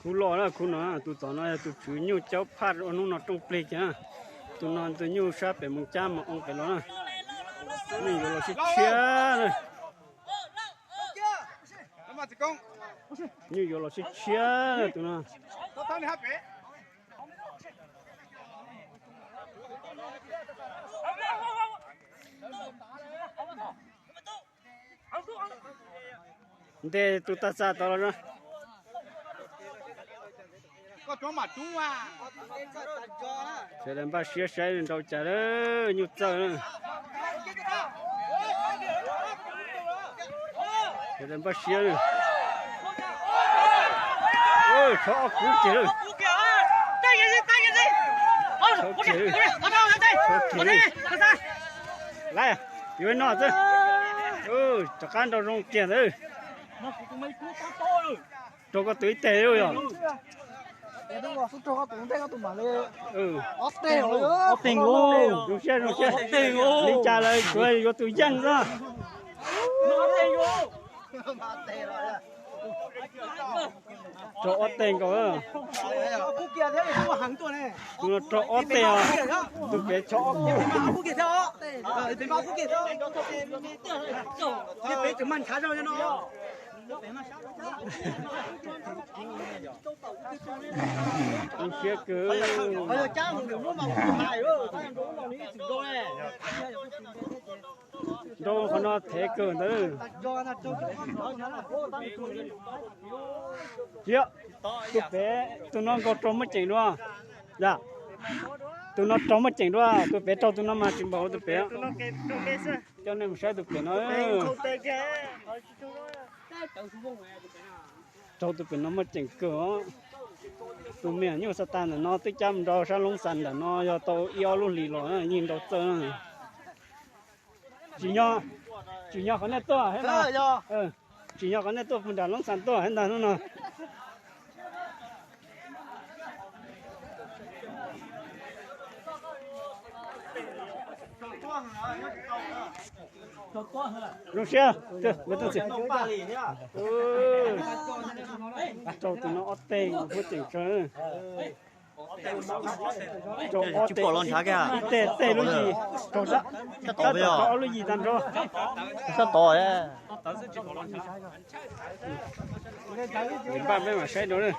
Khub loj na, khub no, tus tom no yog tus tswv nyuj caub phaj ua hnub no rooj plig kiag na. Tus no tus nyuj sab pem mus cab mus oo pem los na. Nyuj yuav los sib tshiab na. Nyuj yuav los sib tshiab tus no. Ntes tus tag txag tod los. Sawv daws npaj siab saib nrau cas lawm, nyuj txawj na. Sawv daws npaj siab na. Tshov ob kub kiag lawm. Tshov kiag lawm. Tshov kiag lawm. Lawm, yuav no xwb. Rov qab nrau zoo kiag ntawd. Rau koj tus ib teg lawm yog. Ob teg, ob teg nkaus. Zoo siab, zoo siab. Li cas lawm tsuav yuav tus yeej xwb. Rau ob teg nkaus. Tus no rau ob teg os. Tus pem tshov ob kub. Zoo siab kawg. Nrau qhov no thev kawg ntawd. Tus pem, tus no nkaus rau muaj ceem dua. Yog, tus no rau muaj ceem dua, tus pem rau tus no mas tsis npaum tus pem. Coj nej mus saib tus pem no. Rau tus pem no muaj ceem kawg os. Tus me nyuj xav tas ntawm no twb cab mus nrau sab Loob Xas ntawm no yog tau ib ob lub hlis los yeej nrau txawj. Tsim nyog, tsim nyog qhov nej tuaj, tsim nyog qhov nej tuaj puag nram Loob Xas tuaj hais ntag hnub no. Zoo siab, rau tus no ob teg muaj ceem kawg. Rau ob teg, ib teg tej lub yim, rau sab, rau ob lub yim tag nrho. Sab tod. Npaj peb mam saib rau na.